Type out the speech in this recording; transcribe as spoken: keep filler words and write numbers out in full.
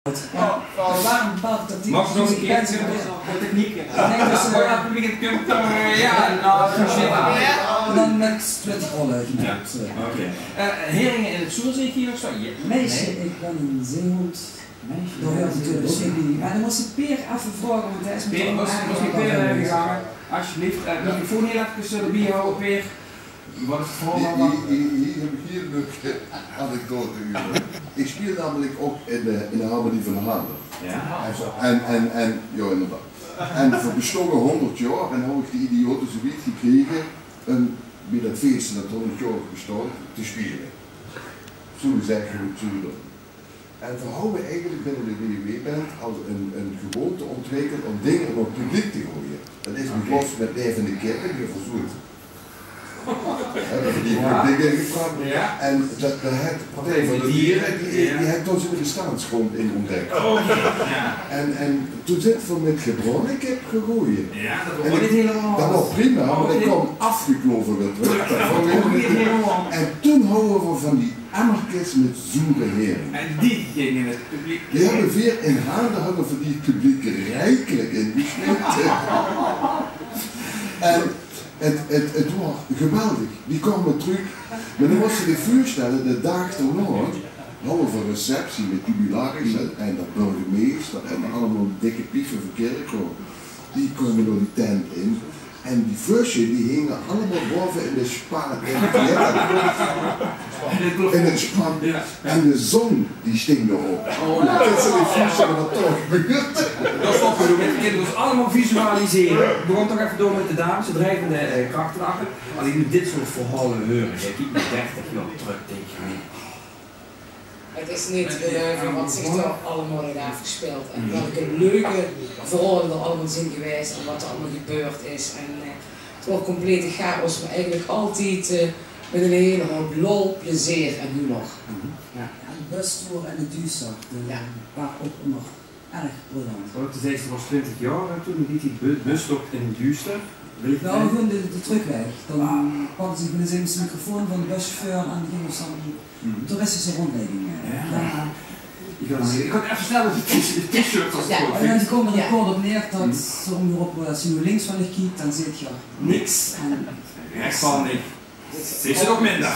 Jao, waorum belt dat die? Mag ik nog een keer de techniek? Ik denk dat ze... Oh ja, het publiek, het komt er, eh, ja, nou, shit. En dan met twintig rollen gemaakt. Ja, oké. Eh, Heringen in het Zoer, zie ik hier nog staan. Ja. Meisje, ik ben een zeehond. Meisje, ik ben een zeehond. Daar hoort natuurlijk ook bij. Maar dan moest ik Peer even vragen, want hij is... Peer, was, was die Peer, eh, gegangen? Alsjeblieft, eh, microfoon heel even, eh, erbij houden, Peer. Wat is het verhaal van... Hie, hie, hie höb ich hie 'n leuke anekdote euver. Ich speel namelik ouch in de, in de harmonie van Haandel. Ja. En, en, en, jao, inderdaad. En veer bestónge hóngerd jaor en höb ich de idiote zoe wied gekrege um bie dat fees, dat hóngerd jaor bestaon, te speule. Zoe gezag, zoe gedaon. En veer hawwe eigelik binne de W W W-band al 'n, 'n gewoonte ontwikkeld óm dinger nao 't publiek te gooie. Dat is begós mit laevende kippe, die veer zoe höbbe die 't publiek ingetrapt. Ja. En dat, dat haet Partij van de Dieren, die, die haet toen zien bestaansgrónd in ontdek. Oh, ja. En, en toen zint veer mit gebraonde kip gaon gooie. Ja, dat waor prima, mer dae kaom aafgeklove weer trök. En toen hawwe veer van die emmerkes mit zoere hering. En die ginge in 't publiek. Die höbbe veer in Haandel, höbbe veer die 't publiek riekelik ingesmete. En 't, 't, 't waor geweldig. Die kaome trök. Mer dan mós se dich veurstelle, de daag daonao hawwe veer receptie mit jubilaris en, en de burgemeester en allemaol dikke piefe van Kirchroa. Die kaome door die tent in. En die vösje, die hinge allemaol baove in de span. In 't span. Ja. En de zon, die sting dao op. Oh, ja. Dat is 'n vösje wat toch gebeurt. Dat is toch gedoon. Veer kinne dus allemaol visualisere. Veer gaon toch effe door mit de dames, de drievende, eh, krachte erachter. Es ich noe dit soort verhaole heur, ich kiek noe dertig jaor trök, dink ich: 't Is neet te geluive wat zich dao allemaol haet aafgespeeld. En welke leuke verhaole d'r allemaol zeen gewaes en wat d'r allemaol gebeurd is. En, eh, 't waor complete chaos, mer eigelik altied, eh, mit 'n hele houp lol, plezeer en humor. Ja. En de bustoer in 't duuster, die waor ouch nog erg briljant. Wat ich te zag, 't waor twintig jaor, hè, toen die, die bu-, bustocht in 't duuster. Noe, gewoon de, de trökweg. Dan pakde ze mit de microfoon van de buschauffeur en die ging ós dan toeristische rondleiding, eh, geven. Ja. Ich had, ich had effe snel de t-, de t-shirt as... Ja. En dan kump 't d'r kort op neer dat ze ómgerope weurt: es se noe links van dich kieks, dan zeet se niks. En rechts van dich zeet se nog minder.